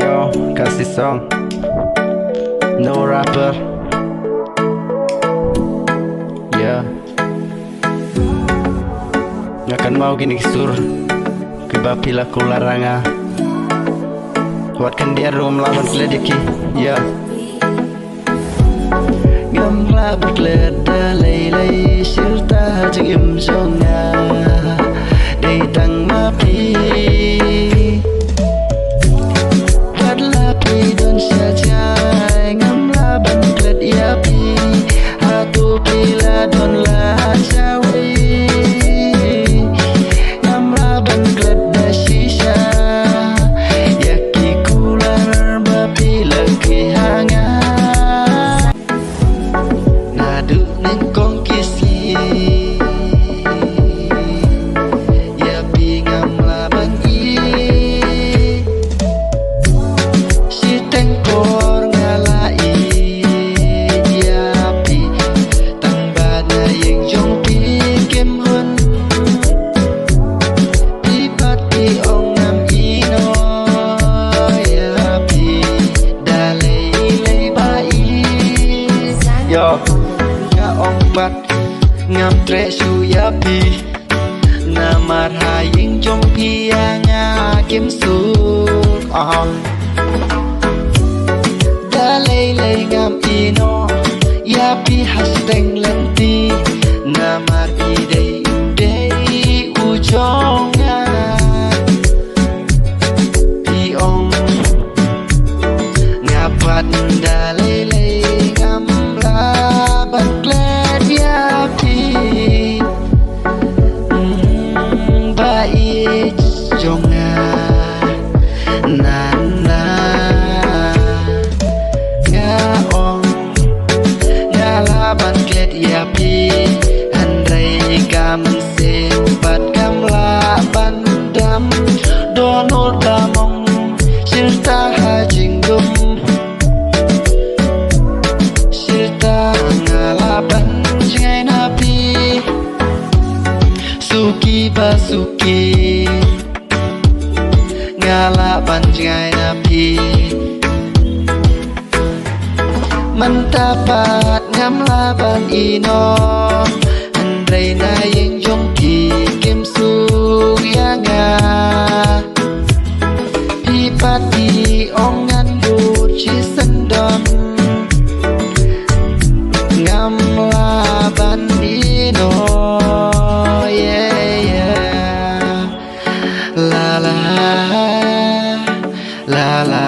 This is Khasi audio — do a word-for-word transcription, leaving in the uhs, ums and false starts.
Yo, Khasi song. No rapper. Yeah. Nga kynmaw kine ki sur kiba phi la kular ïa nga. Wat khyndiat ruh ngam lah ban klet ïa ki. Yeah. Ngam lah ban klet da lei lei, shirta jingim jong nga dei tang ma phi. Wat la phi don sha jngai, ngam lah ban klet ïa phi. Hato phi la don la shawei? Ngam lah ban klet da shisha ïa ki kular ba phi la khie ha nga. Naduh nyngkong ki sngi ïa phi ngam lah ban ïeit. Shiteng por nga la ïeit ïa phi, tang ba na ïing jong phi kim hun. Phi pat phi ong ngam ïehnoh ïa phi da lei lei ba ïeit. Yo, nga ong pat ngam treh shuh ïa phi, namar ha ïing jong phi ïa nga kim suk. Ah. Da lei lei ngam ïehnoh ïa phi ha shiteng lynti, namar phi dei u dei u jong nga. Phi ong nga pat da lei lei ngam lah ban klet ïa phi. Mm, ba ïeit jong nga. Na na nga ong nga lah ban klet ïa phi, hynrei kam sngewbha bad kam lah ban dam. Don ur da mong shirta ha jingdum. Shirta nga lah ban jngai na phi. Suki ba suki nga lah ban jngai na phi. Mynta pat ngam lah ban ïehnoh, hynrei na ïing jong phi kim suk ïa nga. Phi pat phi ong ngan bud shisyndon, ngam lah ban ïehnoh, yeah, yeah. La la la la.